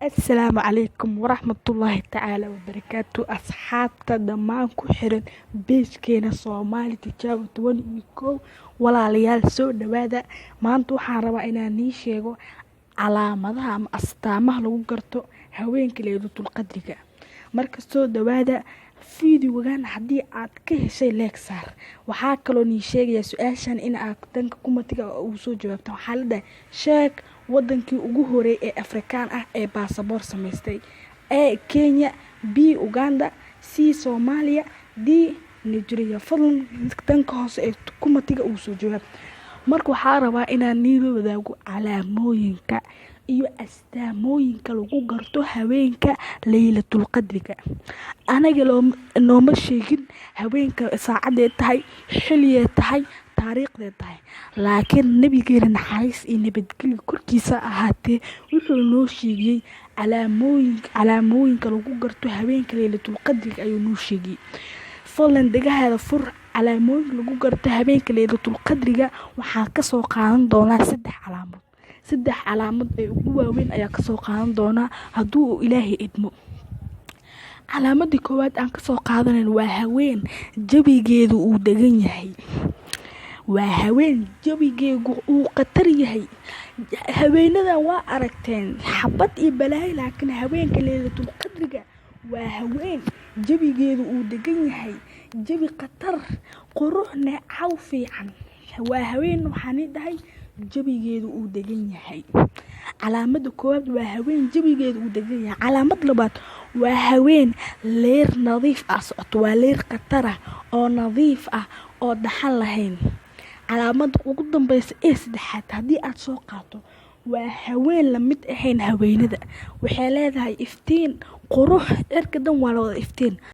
Asalaamu calaykum waraxmatullaahi tacaala wabarakaatu. Asxaabta dhammaan ku xiran page-keena Soomaali Tijaabo 11, walaalayaal, soo dhawaada. Maanta waxaan rabaa inaan nii sheego calaamadaha ama astaamaha lagu garto haweenka Leylatul Qadriga. Marka soo dhawaada. Fiidiyogan haddii aad ka heshay, like saar. Waxaa kaloo nii sheegaya su-aashan in aad danka comment-iga ugu soo jawaabtaan. Waxaa la dhahay: sheeg wadankii ugu horeeyay ee Afrikaan ah ee baasaboor samaystay. A, Kenya; B, Uganda; C, Soomaaliya; D, Nigeria. Fadlan danka hoose ee comment-iga ugu soo jawaab. Marka waxaa rabaa inaan niila wadaago calaamooyinka iyo astaamooyinka lagu garto haweenka Leylatul Qadriga. Anaga nooma sheegin haweenka saacaday tahay, xiliyay tahay, taariikhday tahay, laakiin nabigeena, naxariis iyo nabadgelyo korkiisa ahaatee, wuxuu noo sheegiyey calaamooyinka lagu garto haweenka Leylatul Qadriga ayuu noo sheegiyey. Fadlan dhegahaada fur. Calaamooyinka lagu garto habeenka Leylatul Qadriga waxaa kasoo qaadan doonaa saddex calaamad. Saddex calaamad ee ugu waaweyn ayaa kasoo qaadan doonaa hadduu uu Ilaahay idmo. Calaamadii koowaad aan kasoo qaadanayn waa haween jawigeedu uu degan yahay. Waa haween jawigeedu uu khatar yahay. Haweenadan waa aragteen, xabad iyo balaayo, laakiin haweenka Leylatul Qadriga waa haween jawigeedu uu degan yahay, jawi khatar, quruxne, caw fiican. Waa haween, waxaan dhahay, jawigeedu uu degan yahay. Calaamada koowaad waa haween jawigeedu uu degan yahay. Calaamad labaad waa haween leer nadiif ah socoto. Waa leer khatar ah oo nadiif ah oo dhaxan lahayn. Calaamada ugu dambeysa ee saddexaad haddii aad soo qaato waa haween lamid ahayn haweenada. Waxay leedahay iftiin, qurux, cirka dhan waa la wada iftiin.